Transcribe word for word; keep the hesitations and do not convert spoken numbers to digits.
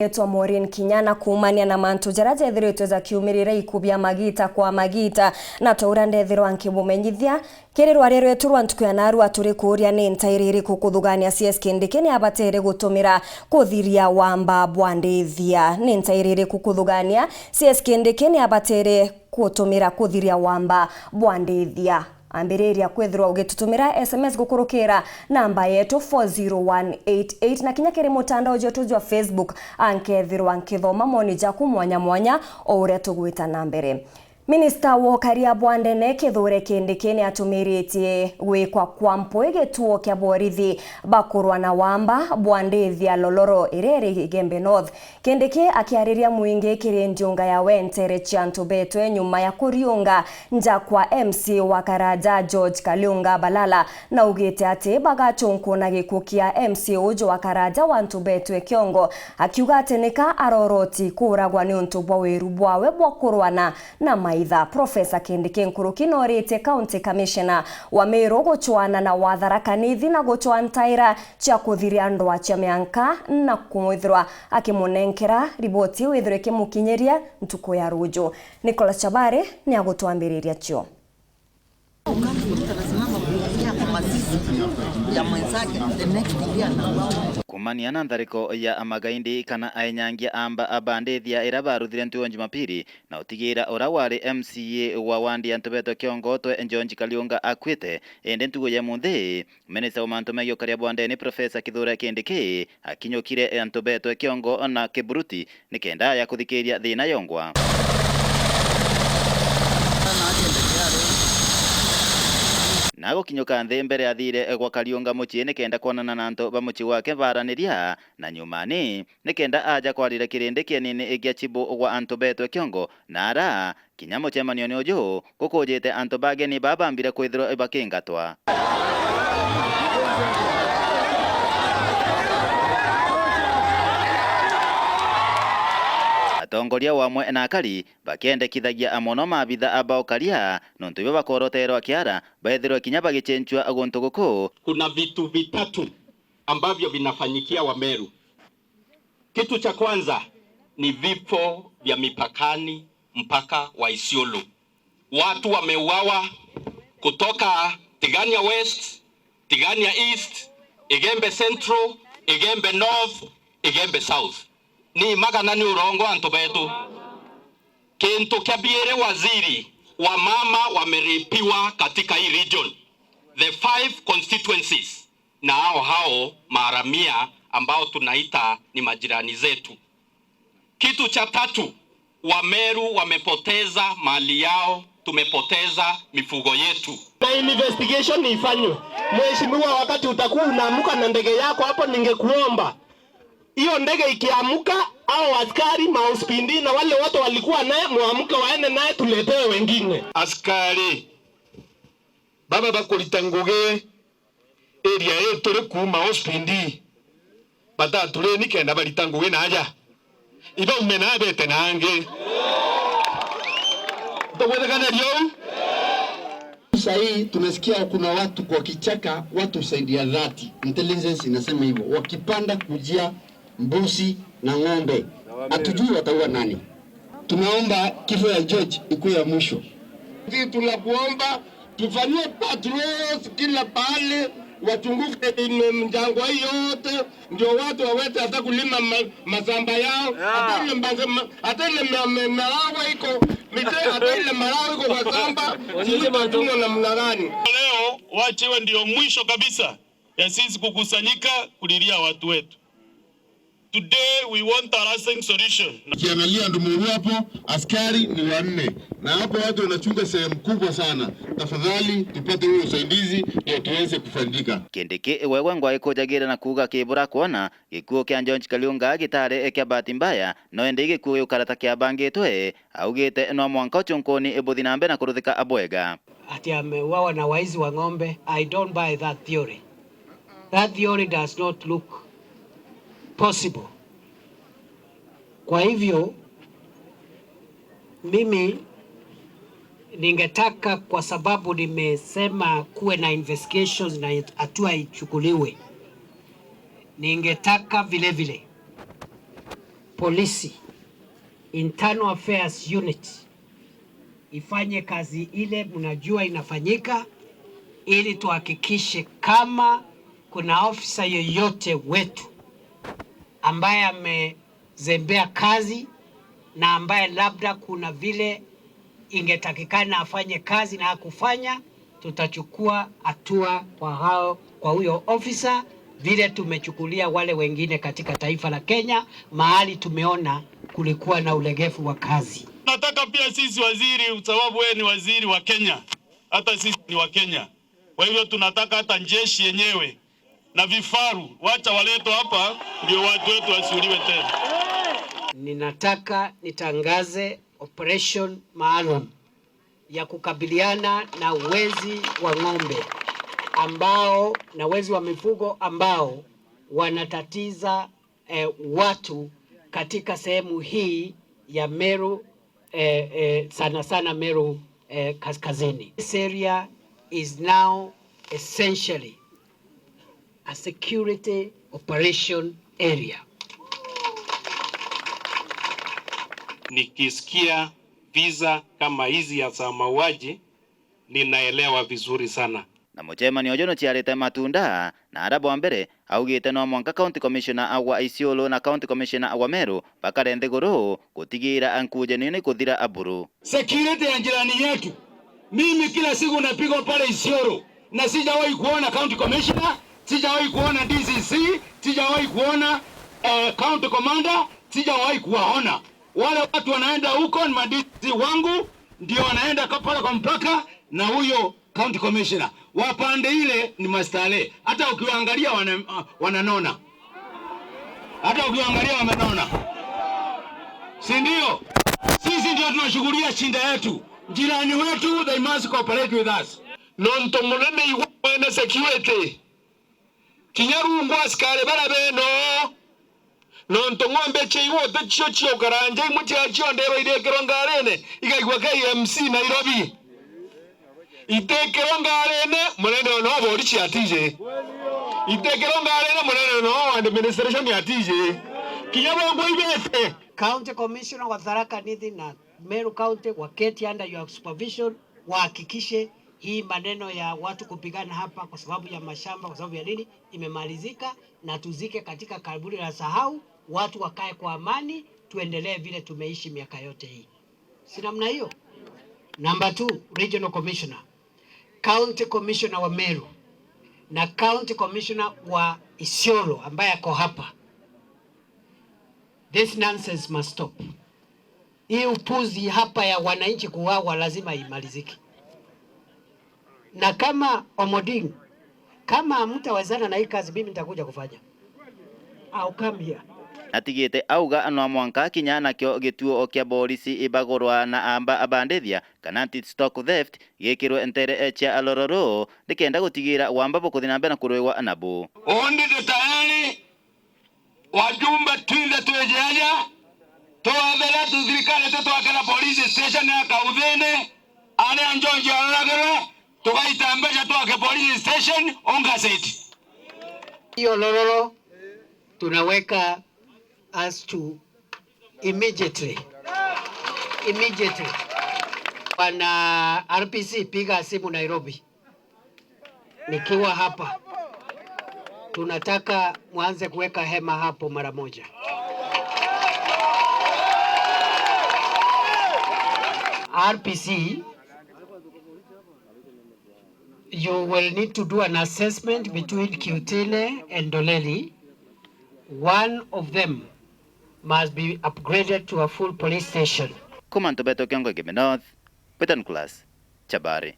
Nitwa Maureen Kinya, na kuumania na mantu jaria jethiritwe jakiumirira ikubia magita kwa magita, na ta uria ndethirwa nkibumenyithia, kiri rwaria rwetu rwa ntuku ya narua turi kuuria, ni ntairi iriku kuthugania C S Kindiki ni abatere gutumira kuthiria wamba bwa ndithia? Ni ntairi iriku kuthugania C S Kindiki ni abatere gutumira kuthiria wamba bwa ndithia? Ambiriria kwithirwa ugitutumira S M S gukurukira namba yetu four zero one eight eight, na kinya kiri mutandao jwetu jwa Facebook, ankethirwa nkithoma moni jaku mwanya mwanya o uria tugwita na mbere. Minista wa ukaria bwa ndene Kithure Kindiki ni atumiritie gwikwa kwa mpwi gituo kia borithi bakurwa na wamba bwa ndithia Loloro iria iri Igembe North. Kindiki akiariria mwingi kiri ndiunga ya wentere cia antu betwe nyuma ya kuriunga nja kwa M C A wa Karaja George Kaliunga Balala, na augite ati bagachunku na gikuu kia M C A uju wa Karaja wa antu betwe kiongo, akiuga ati nika aroroti kuuragwa niuntu bwa wiru bwawe bwa kurwana na maitha. Professor Kindiki nkuruki noritie County Commissioner wa Meru guchwana na wa Tharaka Nithi na guchwa ntaira cia kuthiria ndwaa cia mianka na kumwithirwa akimunenkera riboti iu ithirwe ikimukinyiria ntuku ya ruju. Nicholas Chabari ni agutwambiriria cio. Kumania na nthariko ya amagaindi kana ainyangia amba abandithia ira baruthire ntuo Jumapili, na utigira ura wari M C A wa wandi ya Ntubetwe Kiongotwe George Kaliunga akuite, indi ntugu ya munthi, Minista wa mantu megie ukaria bwa ndene Professor Kithure Kindiki akinyukire antu betwe kiongo na kiburuti nikenda aja kuthikiria thina yongwa. Na gukinyuka nthi mbere athire gwa Kariunga mucii nikenda kwonana na antu ba mucii wake baraniria, na nyumani nikenda aja kwarira kirindi kienini gia chibu gwa antu betwe kiongo na ara Kinya mucemanione uju, gukujite antu bageni babambire kwithirwa bakingatwa. Atongoria wamwe na akari bakiendekithagia mono maabitha ba ukaria, nontu ibio bakoroterwa kiara, baithirwe kinya bagichencua guntu guku. Kuna vitu vitatu ambavyo vinafanyikia Wameru. Kitu cha kwanza ni vifo vya mipakani, mpaka wa Isiolo. Watu wameuawa kutoka Tigania West, Tigania East, Igembe Central, Igembe North, Igembe South. Ni magana ni urongo antu betu. Kintu kia biiri, waziri, wamama wameripiwa katika hii region. The five constituencies na hao hao maharamia ambao tunaita ni majirani zetu. Kitu cha tatu, Wameru wamepoteza mali yao, tumepoteza mifugo yetu. Na investigation ifanywe. Mheshimiwa, wakati utakuwa unaamka na ndege yako hapo, ningekuomba hiyo ndege ikiamka, au askari, maospindi na wale wote walikuwa naye, muamke waende naye, tuletewe wengine. Askari baba bakurita ngugi area ii turi kuuma ospindi, batatureni kenda barita ngugi na aja. Ibaume na bete na angi. Tugwethekanaria uu. Saa hii tumesikia kuna watu kwa kichaka, watu zaidi ya thirty, intelligence inasema hivyo, wakipanda kujia mbuzi na ng'ombe. Hatujui wataua nani. Tunaomba kifo ya George ikuwe ya mwisho. Sisi tunakuomba tufanyie patrols kila pahali, wachunguze ime-, mjangwa hii yote, ndio watu waweze hata kulima ma-, mashamba yao. Yeah. Hata ile mbaze-, ma-, hata ile ma-, ma-, marawa iko, mite-, hata ile marawa iko kwa shamba, sijui tutachunga namna gani. Leo wache iwe ndio mwisho kabisa ya sisi kukusanyika kulilia watu wetu. Today we want a lasting solution. Ukiangalia Ndumuru hapo, askari ni wanne. Na hapo watu wanachunga sehemu kubwa sana. Tafadhali tupate huo usaidizi ndio tuweze kufaidika. Kindiki wewe ngwa ikujagira na kuuga kibura kuona gikuo kia George Kariunga gitari kia bahati mbaya, no indi gikuo giukara ta kiabangitwe, augite no mwanka uchunkuni ibuthi na mbere na kuruthika abwega. Ati ameuawa na waizi wa ng'ombe. I don't buy that theory. That theory does not look possible. Kwa hivyo, mimi ningetaka, kwa sababu nimesema kuwe na investigations na hatua ichukuliwe, ningetaka vile vile polisi, Internal Affairs Unit, ifanye kazi ile mnajua inafanyika, ili tuhakikishe kama kuna ofisa yoyote wetu ambaye amezembea kazi na ambaye labda kuna vile ingetakikana afanye kazi na hakufanya, tutachukua hatua kwa hao, kwa huyo ofisa, vile tumechukulia wale wengine katika taifa la Kenya, mahali tumeona kulikuwa na ulegevu wa kazi. Nataka pia sisi waziri, sababu wewe ni waziri wa Kenya, hata sisi ni wa Kenya. Kwa hivyo tunataka hata jeshi yenyewe na vifaru, wacha waletwe hapa, ndio watu wetu wasiuliwe tena. Ninataka nitangaze operation maalum ya kukabiliana na wezi wa ng'ombe ambao, na wezi wa mifugo ambao wanatatiza, eh, watu katika sehemu hii ya Meru, eh, eh, sana sana Meru, eh, Kaskazini. This area is now essentially a security operation area. Nikisikia visa kama hizi ya za mauaji, ninaelewa vizuri sana. Na mucemanio uju nuciarite matunda, na aria bwa mbere augite no mwanka County Commissioner wa Isiolo na County Commissioner wa Meru bakare nthiguru gutigira nkujanio ni kuthira buru. Security ya jirani yetu. Mimi kila siku napigwa pale Isiolo na sijawahi kuona County Commissioner, sijawahi kuona D C C, sijawahi kuona, eh, County Commander, sijawahi kuwaona. Wale watu wanaenda huko ni ma D C C wangu, ndio wanaenda ka-, pale kwa mpaka na huyo County Commissioner. Wa pande ile ni mastale. Hata ukiwaangalia wana-, wananona. Hata ukiwaangalia wamenona. Si ndio? Sisi ndio tunashughulia shida yetu. Jirani wetu, they must cooperate with us. Nontu munene igwe mwene security. Kinya rungu askari bara beno. Nontu ng'ombe cia igwe uticio ciukaranja imwe ciacio ndeerwa ithikirwe ngarine, igaigua K M C Nairobi. Itikirwe ngarine, munene ona wa borisi atiji. Itikirwe ngarine, munene ona wa administration atiji. Kinya bongwa ibete. County Commissioner wa Tharaka Nithi na Meru County waketi under your supervision, wahakikishe hii maneno ya watu kupigana hapa kwa sababu ya mashamba, kwa sababu ya nini, imemalizika, na tuzike katika kaburi la sahau, watu wakae kwa amani, tuendelee vile tumeishi miaka yote hii. Si namna hiyo? Number two, Regional Commissioner, County Commissioner wa Meru na County Commissioner wa Isiolo ambaye ako hapa. This nonsense must stop. Hii upuzi hapa ya wananchi kuuawa lazima imalizike. Na kama Omoding, kama hamtawezana na hii kazi, mimi nitakuja kufanya. I'll come here. Atigite auga no mwanka kinya nakio gituo kia borisi ibagurwa na amba abandithia kana anti-stock theft gikirwe ntere cia Lororo, nikenda gutigira wamba bukuthi na mbere na kurwigwa nabu. Undi ndi tayari. Wajumbe twinthe twiji aja, twathere tu thirikari tutwakira police station ya Kauthini, aria Njonji aroragirwe, tugaita mbeca twake police station, ungaseti. Hiyo Lororo tunaweka as to immediately. Immediately. Bwana R P C, piga simu Nairobi. Nikiwa hapa, tunataka mwanze kuweka hema hapo mara moja. R P C, you will need to do an assessment between Kiutine and Ndoleli. One of them must be upgraded to a full police station. Kuma Ntubeto Kiongo Igembe North, Peter Nicholas, Chabari.